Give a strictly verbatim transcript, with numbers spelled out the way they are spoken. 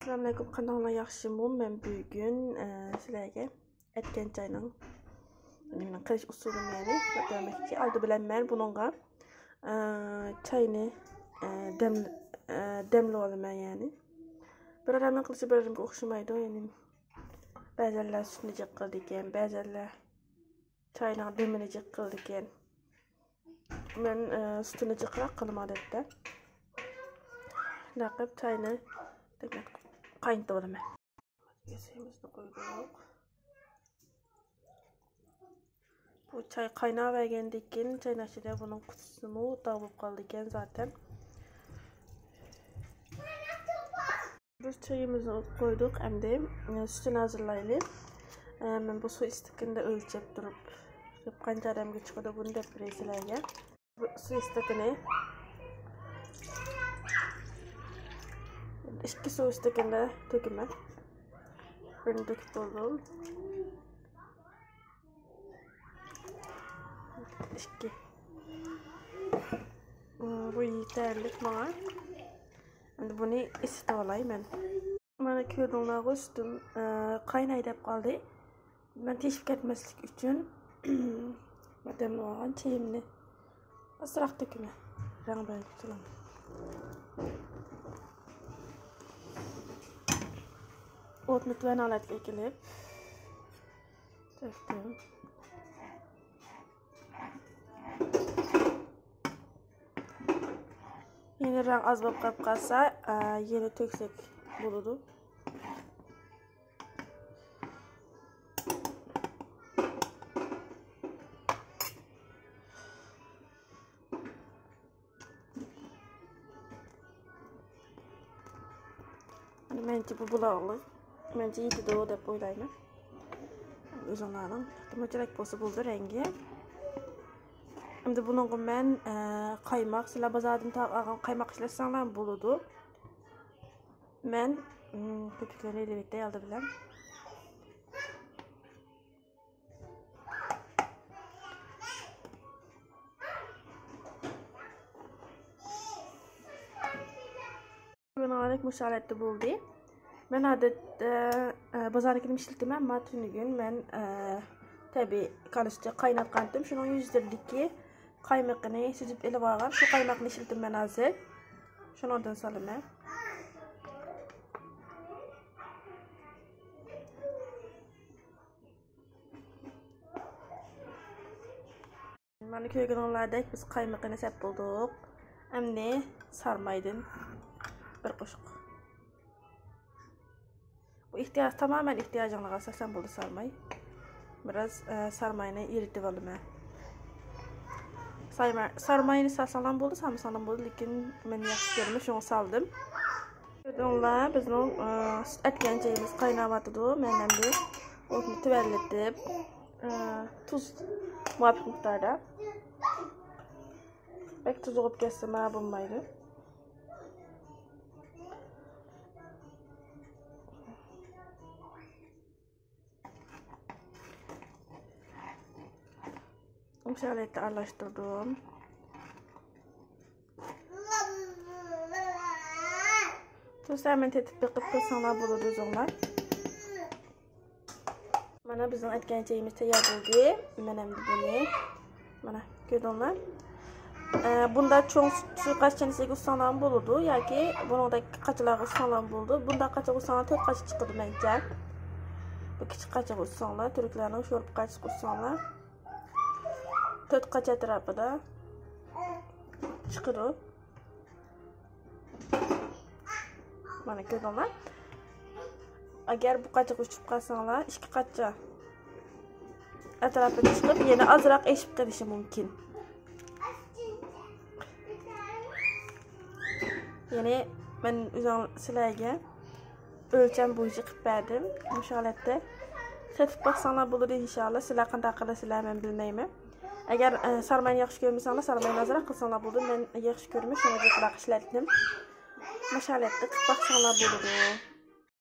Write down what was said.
ئەسسالامۇئەلەيكۇم، قانداقلار، ياخشىمۇ؟ مەن بۈگۈن، ئە، سىلەرگە ئەتكەن چاينىڭ، ئىم، قىلىش ئۇسۇلىنى، يەنى، كۆرسەتمەكچى. ئالدى بىلەن مەن بۇنىڭغا، ئە، چاينى، ئە، دەم-، ئە، دەملىۋالىمەن، يەنى. بىر ئادەمنىڭ قىلىشى بىر ئادەمگە ئوخشىمايدۇ، يەنى. بەزەنلەر سۈتنى جىق قىلىدىكەن، بەزەنلەر چاينىڭ دېمىنى جىق قىلىدىكەن. مەن، ئە، سۈتىنى جىقراق قىلىمەن ئادەتتە. شۇنداق قىلىپ چاينى قاينىتىۋالىمەن. سۈيىمىزنى قۇيدۇق. بۇ چاي قايناۋەرگەندىن كېيىن چاينىڭ ئىچىدە بۇنىڭ قۇتىسىمۇ تاۋ بولۇپ قالىدىكەن زاتەن. بىز چېيىمىزنى قۇيدۇق، ئەمدى، ئە، سۈتىنى ھازىرلايلى. ئە، مەن بۇ سۇ ئىستىكىنىدا ئۆلچەپ تۇرۇپ، قانچە ئادەمگە چىقىدۇ، بۇنى دەپ بېرەي سىلەرگە. بۇ سۇ ئىستىكىنى ئىككى سۇ ئىستىكىنى تۆكىمەن. بىرنى تۆكۈپ بولدۇم. ئىككى. بۇ يېتەرلىك ماڭا. ئەمدى بۇنى ئىسسىتىۋالاي مەن. مانا كۆردۈڭلارغۇ، سۈتۈم، ئە، قايناي دەپ قالدى. مەن تېشىپ كەتمەسلىك ئۈچۈن دەملىۋالغان چېيىمنى ئازراق تۆكىمەن. رەڭ بەرگۈچىلەر. ئوتنى تۆۋەن ھالەتكە ئەكېلىپ تۆكتۈم. يەنە رەڭ ئاز بولۇپ قېلىپ قالسا، ئە، يەنە تۆكسەك بولىدۇ. مەنچە بۇ بۇلاغلىق. مەنچە يېتىدۇ دەپ ئويلايمەن. ئۆزۈڭلارنىڭ تېخىمۇ چىرايلىق بولسا بولىدۇ رەڭگى. ئەمدى بۇنىڭغا مەن، ئە، قايماق، سىلەر بازاردىن تاپ ئالغان قايماق ئىشلەتسەڭلار بولىدۇ. مەن، ئىم، كۆپۈكلەرنى ئېلىۋېتەي ئالدى بىلەن. بۇنىڭدەك مۇشۇ ھالەتتە بولدى. مەن ئادەتتە، ئە، بازارنىڭكىنى ئىشلىتىمەن، ئەمما تۈنۈگۈن مەن، ئە، تەبىئىي كالىستى قايناتقانتىم. شۇنىڭ يۈزلىرىدىكى قايمىقىنى سۈزۈپ ئېلىۋالغان. شۇ قايماقنى ئىشلىتىمەن ھازىر. شۇنىڭدىن سالىمەن. مانا كۆرگىنىڭلاردەك بىز قايمىقىنى سەپ بولدۇق. ئەمدى سارمايدىن بىر قوشۇق. بۇ ئېھتىياج، تامامەن ئېھتىياجىڭلارغا ئاساسەن بولدى سارماي. بىراز، ئە، سارماينى ئېرىتىۋالىمەن. سايما-، سارماينى سالساڭلارمۇ بولدى، سالمىساڭلارمۇ بولدى، لېكىن مەن ياخشى كۆرىمەن، شۇڭا سالدىم. كۆردۈڭلار، بىزنىڭ، ئە، سۈت ئەتكەن چېيىمىز قايناۋاتىدۇ. مەن ئەمدى ئوتنى تۆۋەنلىتىپ، ئە، تۇز مۇۋاپىق مىقداردا. بەك تۇز بولۇپ كەتسىمۇ بولمايدۇ. مۇشۇ ھالەتتە ئارىلاشتۇردۇم. دوستلار، مەن تېتىپ بېقىپ قىلساڭلار بولىدۇ ئۆزۈڭلار. مانا بىزنىڭ ئەتكەن چېيىمىز تەييار بولدى. مەن ئەمدى بۇنى، مانا، كۆردۈڭلار. ئە، بۇنداق چوڭ سۇيىقاس چانىسىگە ئۇسساڭلارمۇ بولىدۇ ياكى بۇنىڭدەك قاچىلارغا ئۇسساڭلارمۇ بولىدۇ. بۇنداق قاچىغا ئۇسساڭلار تۆت قاچا چىقىدۇ مەنچە. بۇ كىچىك قاچىغا ئۇسساڭلار، تۈركلەرنىڭ شورپا قاچىسىغا ئۇسساڭلار. تۆت قاچا ئەتراپىدا چىقىدۇ. مانا كۆردۈڭلار. ئەگەر بۇ قاچىغا ئۇچۇپ قالساڭلار، ئىككى قاچا ئەتراپىدا چىقىپ، يەنە ئازراق ئېشىپ قېلىشى مۇمكىن. يەنى مەن ئۆزۈڭ سىلەرگە ئۆلچەم بويىچە قىلىپ بەردىم. مۇشۇ ھالەتتە تېتىپ باقساڭلار بولىدۇ، ئىنشاللا. سىلەر قانداق قىلىسىلەر، مەن بىلمەيمەن. ئەگەر، ئە، سارماينى ياخشى كۆرمىسەڭلار، سارماينى ئازراق قىلساڭلار بولىدۇ. مەن ياخشى كۆرىمەن، شۇڭا جىقراق ئىشلەتتىم. مۇشۇ ھالەتتە قىلىپ باقساڭلار بولىدۇ.